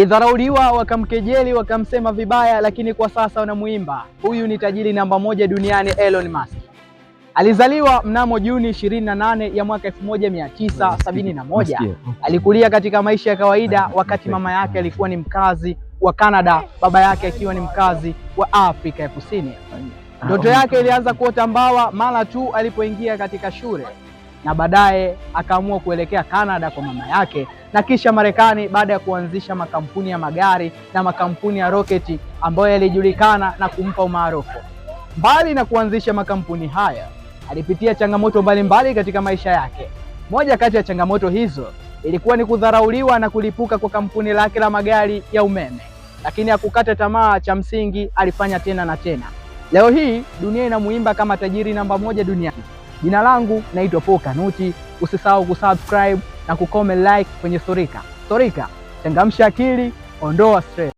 Alidharauliwa, wakamkejeli, wakamsema vibaya, lakini kwa sasa wanamuimba. Huyu ni tajiri namba moja duniani, Elon Musk. Alizaliwa mnamo Juni 28 ya mwaka 1971. Alikulia katika maisha ya kawaida, wakati mama yake alikuwa ni mkazi wa Canada, baba yake akiwa ni mkazi wa Afrika ya Kusini. Ndoto yake ilianza kuota mbawa mara tu alipoingia katika shule na baadaye akaamua kuelekea Canada kwa mama yake na kisha Marekani baada ya kuanzisha makampuni ya magari na makampuni ya roketi ambayo yalijulikana na kumpa umaarufu. Mbali na kuanzisha makampuni haya, alipitia changamoto mbalimbali katika maisha yake. Moja kati ya changamoto hizo ilikuwa ni kudharauliwa na kulipuka kwa kampuni lake la magari ya umeme, lakini hakukata tamaa. Cha msingi alifanya tena na tena. Leo hii dunia inamuimba kama tajiri namba moja duniani. Jina langu naitwa Paul Kanuti. Usisahau kusubscribe na kucomment like kwenye Storika. Storika, changamsha akili, ondoa stress.